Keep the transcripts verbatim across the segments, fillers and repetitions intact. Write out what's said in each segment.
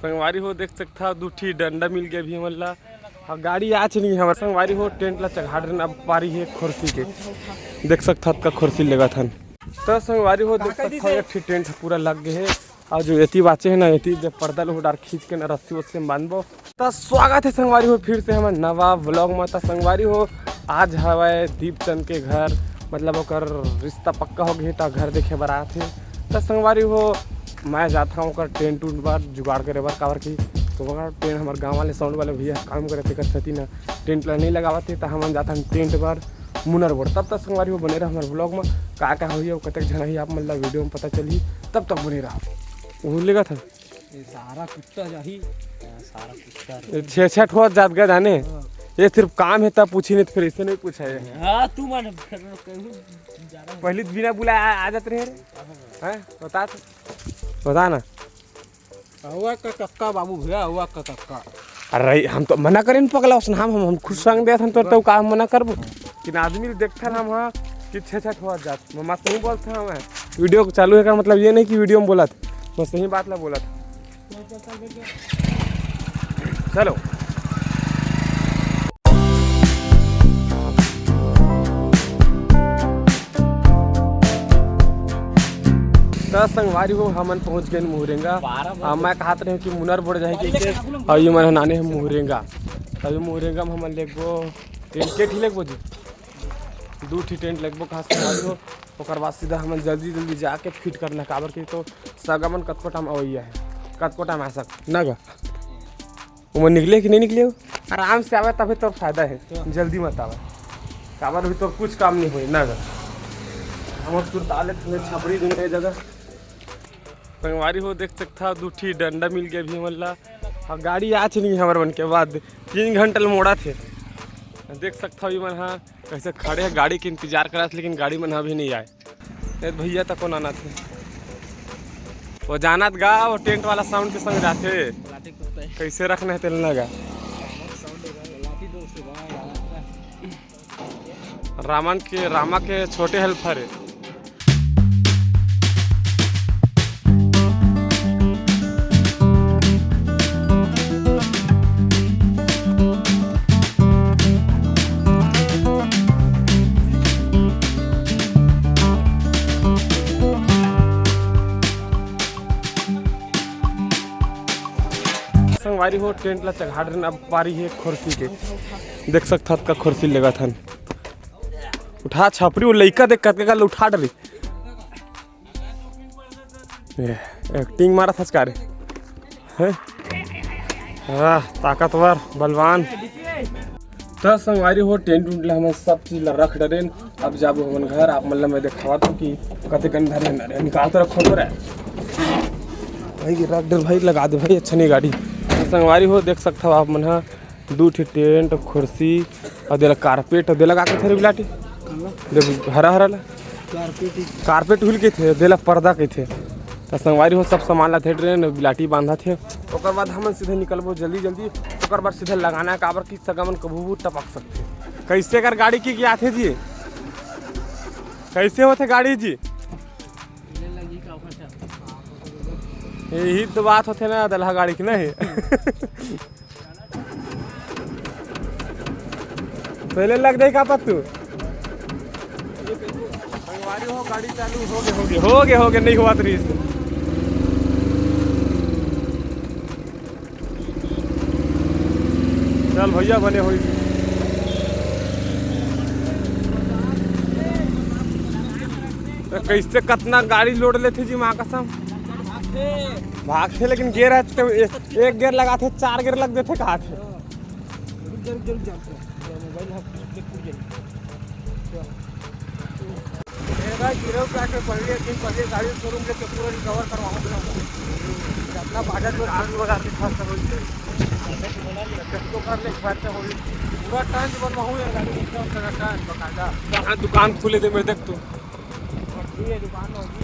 संगवारी हो, देख सकथा, दू ठी डंडा मिल गया अभी हमन ला। अब गाड़ी आच नहीं हमर संगवारी हो, टेंट ला चघाड़ रहे अब पारी है खोरसी के। देख सकथा, अतका खोरसी लेगत हन। त संगवारी हो, देख सकथा, एक ठी टेंट पूरा लग गए है। और जो एती बाचे है ना, एती जब पर्दा लो डार खींच के ना रस्सी वस्सी में बांधबो। त स्वागत है संगवारी हो फिर से हमर नवा व्लॉग में। त संगवारी हो, आज हवय दीपचंद के घर, मतलब ओकर रिश्ता पक्का हो गए, त घर देखे बर आत हे। त संगवारी हो, मैं जात हूँ ओकर टेंट उंट बर जुगाड़ करे बर, काबर कि तो ओकर टेंट हमर गाँव वाले साउंड वाले भैया काम करे, तेकर सेती ना टेंट ला नहीं लगावत हे, त हमन जात हन टेंट बर मुनर बोर्ड। तब तक संगवारी हो बने रह हमर व्लॉग में, का का होही अउ कतेक झन आही आप मन ला वीडियो में पता चलही, तब तक बने रह। वो लेगा था। ये सारा कुत्ता जाही, हाँ, सारा कुत्ता रे। ये छे छे ठो जात गए जाने। हाँ। ये सिर्फ काम है तब पूछी, नहीं तो फिर ऐसे नहीं पूछा है। हाँ, तू मन फिर कहूँ जा रहा है। पहले बिना बुलाए आ, आ जाते रहे रे। हैं? बता तो। बता ना। हुआ का कक्का बाबू भैया, हुआ का कक्का। अरे हम तो मना करें पगला, उसने हम, हम, हम खुद संग देत हन तो, तो का हम मना करबो? किन आदमी ल देखथन हम, हाँ, कि छे छे ठो जात। मैं मस्त नहीं बोलता हूँ मैं। वीडियो चालू है का मतलब ये नहीं कि वीडियो में बोलत, मैं सही बात ला बोलत। चलो। त संगवारी हो, हमन पहुंच गए मुहरेंगा। बारह बजे। आ, मैं कहत रहे हूँ कि मुनर बोर्ड जाए के, और ये मन नाने हम मुहरेंगा। तभी मुहरेंगा में हमन लेगबो, टेंट के ठी लेगबो जी, दू ठी टेंट लेगबो, कहा संगवारी हो। ओकर बाद सीधा हमन जल्दी जल्दी जाके फिट करना, काबर कि तो सगा मन कतको टाइम अवैया है, कतको टाइम आ सक ना गा। ओमन निकले कि नहीं निकले हो? आराम से आवे तभी तोर फायदा है, तो जल्दी मत आवे, काबर भी तोर कुछ काम नहीं होई ना गा। हमर सुरताले थोड़े छपरी दुनिया जगह। संगवारी हो देख सकथा, दू ठी डंडा मिल गया अभी हमन ला। अब गाड़ी आच नहीं हमर मन के बाद तीन घंटा ले मोड़ा थे। देख सकथा अभी मन हा कैसे खड़े हैं, गाड़ी के इंतजार करत, लेकिन गाड़ी मन हा अभी नहीं आए। ए भैया तको नाना थे, वो जानत गा, वो टेंट वाला साउंड के संग जाथे। कैसे रखना है तेल ना गा। रामन के, रामा के छोटे हेल्पर है। संगवारी हो, टेंट ला चघाड़ रहे, अब पारी है खुर्सी के। देख सकथव, अतका खुर्सी लेगत हन। उठा छपरी, वो लइका देख कतका कल उठा डरी। ए, एक्टिंग मारत हस का रे? हैं? आह, ताकतवर, बलवान। त संगवारी हो, टेंट उंट ला हमन सब चीज ला रख डरेन। अब जाबो हमन घर, आप मन ला मैं देखावत हूँ कि कते गंदा रे, ना रे, निकाल तो रखो तो रे। भाई, रख डर भाई, लगा दे भाई, अच्छा नहीं गाड़ी। त संगवारी हो, देख सकथव आप मन हा, दू ठे टेंट, खुर्सी, अउ देला कारपेट, अउ देला का कथे रे बिलाटी? देख, हरा हरा ला। कारपेट ही। कारपेट हुल कथे, देला पर्दा कथे। त संगवारी हो, सब सामान ला थे ट्रेन बिलाटी बांधा थे। ओकर बाद हमन सीधे निकलबो जल्दी जल्दी। ओकर बाद सीधे लगाना है, काबर कि सगा मन कभू भी टपक सकथे। कैसे कर गाड़ी की, की आथे जी? कैसे होथे गाड़ी जी? यही तो बात होथे ना दलहा गाड़ी की, नहीं? पहले लग जाए का पत्तू? संगवारी हो, गाड़ी चालू हो गए, हो गए, हो गए, हो गए, नहीं हुआ तो रहीस। चल भैया, बने होई। तो कैसे कतना गाड़ी लोड लेथे जी, माँ कसम। भागथे, लेकिन गियर है तो ए-, एक गियर लगाथे, चार गियर लग देथे, कहा थे। रुक जा, रुक जा, रुक जा। मोबाइल हाथ में से टूट जाएगी। मेरा गिरव का के पहले, एक दिन पहले गाड़ी शोरूम लेके पूरा रिकवर करवाऊंगा। अपना बाजार में गाड़ी लगा के खर्चा हो जाए। तो कर ले, खर्चा हो जाए। पूरा टांच बनवाऊँ यार, गाड़ी एकदम से टांच बकायदा। कहाँ दुकान खुले थे मेरे, देख तू। ये दुकान होगी।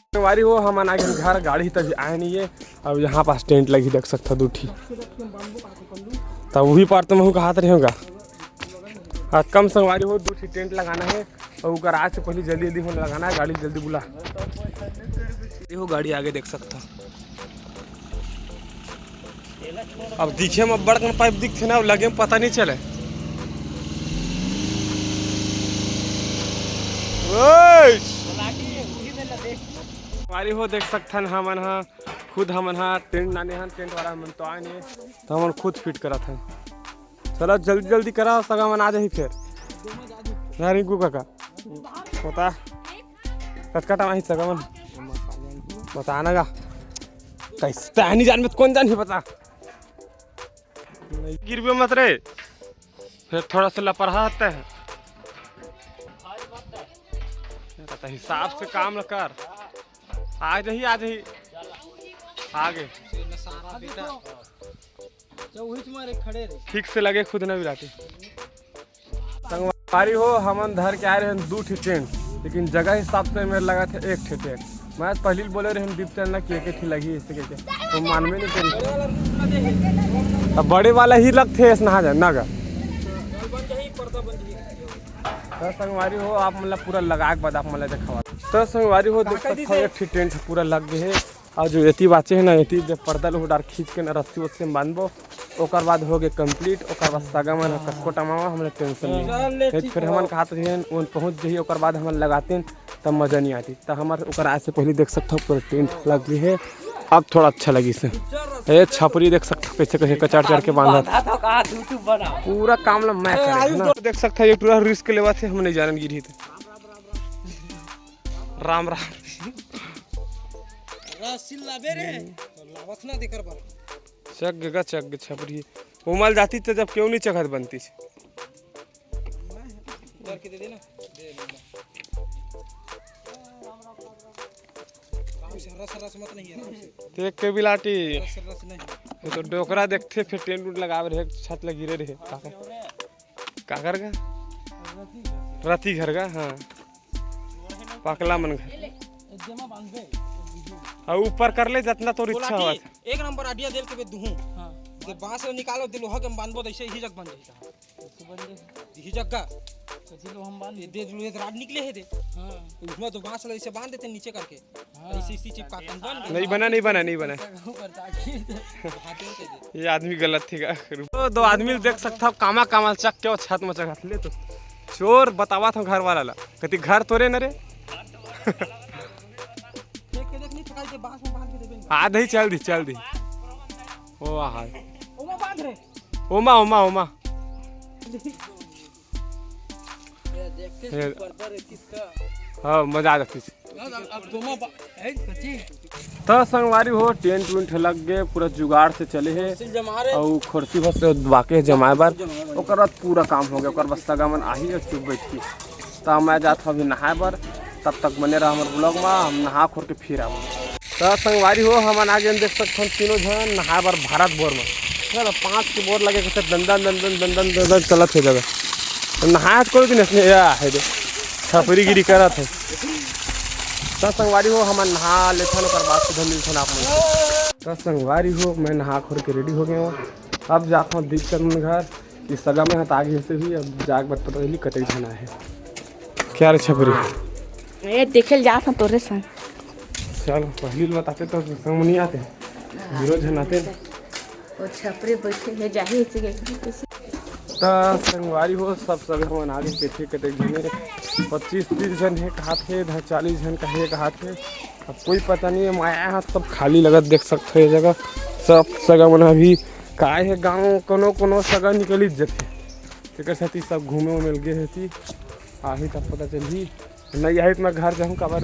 संगवारी हो, हमन आ गए घर, गाड़ी तभी आए नहीं है। अब यहाँ पास टेंट लगी, देख सकता दू ठी। तब वही पार तो महू कहात रहे होगा। आज कम संगवारी हो, दू ठी टेंट लगाना है और ओकर आज से पहले जल्दी जल्दी होने लगाना है, गाड़ी जल्दी बुला। देखो गाड़ी आगे देख सकता। अब दिखे में बड़कन पाइप दिखथे ना, लगे में पता नहीं चले। ओए! संगवारी हो, देख सकथन हमन ह, खुद हमन ह टेंट लाने हन, टेंट वाला हमन तो आए नहीं, तो हमन खुद फिट करत हन। चलो जल्दी जल्दी करा, सगा मन आ जाही फिर। ना रिंकू काका, बता, कतका टमाही सगा मन? बता ना गा, कैसे तहनी जान में कौन जान ही बता। गिरबे मत रे, फिर थोड़ा सा लपरहा हते हैं। कहता, हिसाब से काम ल कर। आ जाही, आ जाही। आगे। ठीक से लगे खुद ना बिलाटी। संगवारी हो, हमन धर के आए रहे दू ठे टेंट, लेकिन जगह हिसाब से मेरे लगा थे एक ठे टेंट। मैं आज पहली बोले रहे दीप चंद ला कि एक ठे लगी, ऐसे कह के तो मानवे नहीं करें। अब बड़े वाला ही लगथे, ऐसा ना जाए ना गा। तो संगवारी हो, आप मतलब पूरा लगा के बाद आप मतलब देखावा। तो संगवारी हो, देख सकते हो एक ठे टेंट पूरा लग गए है। और जो एती बाचे है ना, एती जब पर्दा लोग डार खींच के ना रस्सी वस्सी में बांधबो, ओकर बाद हो गए कंप्लीट। ओकर बाद सगा मन ह कतको टमावा, हमने टेंशन नहीं। नहीं तो फिर हमन कहत रहिए उन पहुंच जाही, ओकर बाद हमन लगाते तब मजा नहीं आती। तो हमारे ओकर आए से पहले देख सकते हो पूरा टेंट लग गई है। अब थोड़ा अच्छा लगी से। ये छपरी देख सकते हो कैसे कैसे कचाड़ चढ़ के बांधा था। पूरा काम ला मैं करे है ना। देख सकते हो ये पूरा रिस्क लेवा थे, हम नहीं जानन गिरी थे। राम राम। रसिल लाबे रे। तो लावत ना देकर बर। चग गा चग छपरी। उमल जाती तो जब क्यों नहीं चघत बनती। करके दे देना। दे देना। आराम से, रस रस मत नहीं है, आराम से। देख के बिलाटी। रस रस नहीं। ये तो डोकरा देखते फिर टेंट उंट लगावे रहे, छत लगी रहे। काकर का? रति घर का, हाँ। पाकला मन घर। हाँ, ऊपर कर ले जितना तोर इच्छा हो। एक नंबर आइडिया देल के बे दुहू। हाँ। जे बांस ल निकालो, दे लोहा के बांधबो, ऐसे ही जग बन जाई। ही जग का। तो जी लो हम बांध ये दे, ये राड निकले है दे। हाँ। उसमें तो बांस ल ऐसे बांध देते नीचे करके। हाँ। ऐसे इसी चिपका के बन गए। नहीं बना, नहीं बना, नहीं बना। ऊपर ताकि हाथे से दे। ये आदमी गलत थे का? तो दो आदमी देख सकता हो, कामा कामा चक के वो छत में चघत ले तो। चोर बतावा था घर वाला ला। कति घर तोरे न रे। देख के देख, नहीं थकाई के बांस में बांध के देबे। आ दही चल दी, चल दी। ओ हाय। ओमा बांध रे। ओमा, ओमा, ओमा। ये देख के ये पर्दा रे किसका। हाँ, मजा आ जाती। अब, अब दोनों बा-, है कथी? त संगवारी हो, टेंट उंट लग गए, पूरा जुगाड़ से चले है। सिल जमा रे। अउ खोरसी भर से बाकी है जमाए बर। जमाए बर। ओकर बाद पूरा काम हो गया, ओकर बाद सगा मन आही और चुप बैठ के। त मैं जात हूँ अभी नहाए बर, तब तक बने रहा हमारे ब्लॉग में, हम नहा खोर के फिर आबो। त संगवारी हो, हमन आगे देख सकथन तीनों झन नहाए बर भारत बोर में। चलो, पाँच के बोर लगे के दंदन दंदन दंदन दंदन चलत है जगह। त नहाए कोई दिन इसने या है दे। छपरीगिरी करत है। त संगवारी हो, हमन नहा लेथन, ओकर बाद सीधा मिलथन आप मन से। त संगवारी हो, मैं नहा खोर के रेडी हो गया हूँ। अब जात हूँ दीपचंद घर। इस सगा में हत आगे से भी, अब जाग बत पता चली कतई झन आए हैं। क्या रे छपरी? ए, देखे ल जात हूँ तोरे संग। चल, पहली ल बताते तो संग में नहीं आते, हीरो झन आते। वो छपरी बैठे है, जाही से गई। त संगवारी हो, सब सगा मन आगे पीछे कते झने, पच्चीस तीस झन हे कहात हे, इधर चालीस झन का हे कहात हे। अब कोई पता नहीं है, माया हाथ सब खाली लगत, देख सकते हो ये जगह। सब सगा मन अभी काय है गाँव, कोनो कोनो सगा निकलित जथे, तेकर सेती सब घूमे उमे ल गे हेती। आही तब पता चलही, नहीं आही त मैं घर जाहूँ, काबर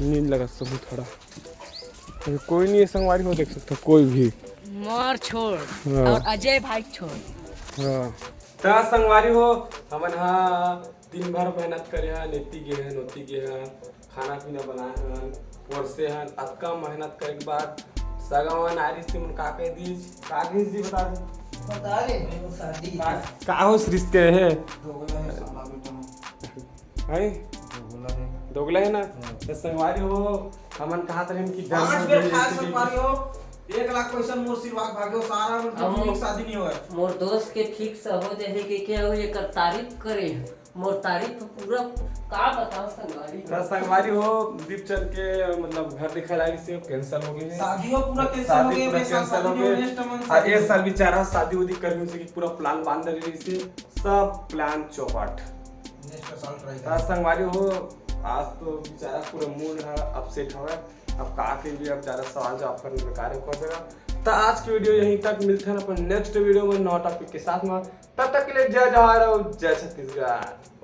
नींद लगत सोहूँ थोड़ा। अभी कोई नहीं है संगवारी हो, देख सकते हो कोई भी। मोर छोड़ हाँ। और अजय भाई छोड़। हाँ। त संगवारी हो, हमन हा दिन भर मेहनत करे हन, एती गे हन, ओती गे हन, खाना पीना बनाए हन, पोरसे हन। अतका मेहनत करे के बाद सगा मन आरिस, तुमन का कह दीस? का कहिस जी, बता दे। बता दे, मेरे को शादी का, का होस रिस के हे? दोगला है, साला बेटा। हैं? दोगला है। दोगला है ना? हाँ। त संगवारी हो, हमन कहत रहेन कि डर पाँच बेर खाए से पारी हो, एक लाख पैसा मोर सिरवा के भाग्यो, सारा मन के अब जिंदगी शादी नहीं होय। मोर दोस्त के फिक्स हो जाही कि क्या हो, एकर तारीफ करे। मोर तारीफ पूरा का बताओ संगवारी। त संगवारी हो, दीपचंद के मतलब घर दिखाए लागिस हे, कैंसिल हो गे हे। शादी हो पूरा कैंसिल हो शादी गई, पूरा मेरे साथ कैंसिल हो शादी गे। honest मन से आ, ये साल बेचारा शादी उदी करने से पूरा प्लान बांध रही से, सब प्लान चौपट। नेक्स्ट साल ट्राई त संगवारी हो, आज तो बेचारा पूरा मूड है अपसेट हवे। अब का के भी अब ज्यादा सवाल जवाब करने में कार्य कर देगा। त आज की वीडियो यहीं तक, मिलते हैं अपन नेक्स्ट वीडियो में नवा टॉपिक के साथ में। तब तक के लिए जय जोहार और जय छत्तीसगढ़।